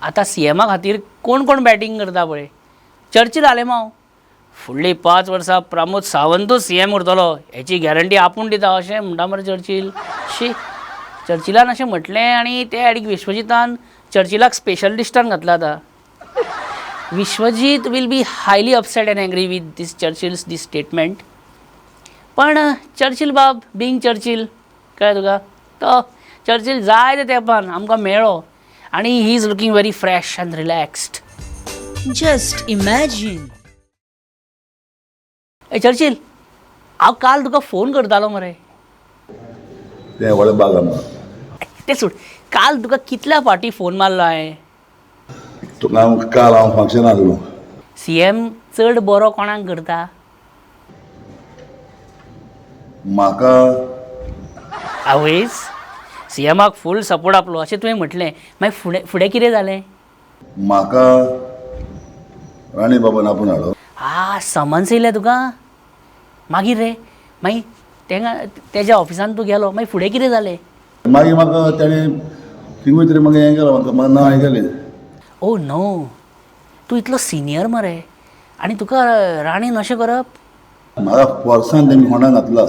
आतां सीएमा खातीर कोण कोण बॅटींग करता पळय. चर्चील आलेमांव फुडलीं 5 वर्सां प्रमोद सावंतूच सीएम उरतलो हेची गॅरंटी आपूण दिता अशें म्हणटा मरे चर्चील. शी, चर्चिलान अशें म्हटलें आनी ते आडीक विश्वजीतान चर्चिलाक स्पेशलिस्टान घातला. आतां Vishwajit will be highly upset and angry with this Churchill's this statement. पण चर्चिल बाब बींग चर्चिल, कळ्ळें तुका, तो चर्चिल जाय ते तेंपान आमकां मेळ्ळो आनी he is looking very fresh and relaxed. Just imagine. A Churchill, हांव काल तुका फोन करतालो मरे. तें व्हडलें बाग आमकां. तें सोड, काल तुका कितल्या फावटी फोन मारलो हांवें? तुका हांव काल हांव फंक्शन आसलो. सीएम चड बरो कोणाक करता? म्हाका. आवयस, सीएमाक फूल सपोर्ट आपलो अशें तुवें म्हटलें, मागीर फुडें फुडें कितें जालें? म्हाका राणी बाबान आपोवन हाडलो. आ, समन्स येयलें तुका? मागीर रे, मागीर तेंगा तेज्या ऑफिसान तूं गेलो, मागीर फुडें कितें जालें? मागीर म्हाका तेणें थिंगूय तरी म्हाका हें केलां, म्हाका म्हाका नांव हें केलें. ओ नो, तूं इतलो सिनियर मरे आनी तुका राणीन अशें करप? म्हाका फोर्सान तेमी फोंडान घातला.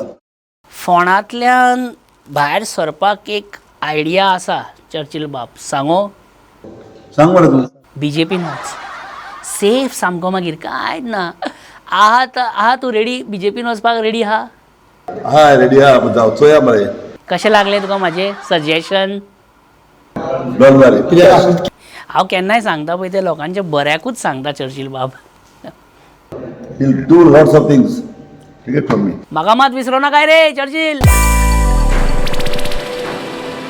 फोंडांतल्यान भायर सरपाक एक आयडिया आसा चर्चिल बाब, सांगो? सांग मरे तूं. बीजेपीन वच, सेफ सामको, मागीर कांयच ना. आहा आहा तूं रेडी? बीजेपीन वचपाक रेडी आहा? हय, रेडी आहा, जावं चोया मरे. कशें लागलें तुका म्हाजें सजेशन? डन जालें कित्याक? हांव केन्नाय सांगता पळय तें लोकांच्या बऱ्याकूच सांगता चर्चिल बाब. He'll do lots of things. Take it from me. म्हाका मात विसरो नाकाय रे चर्चिल.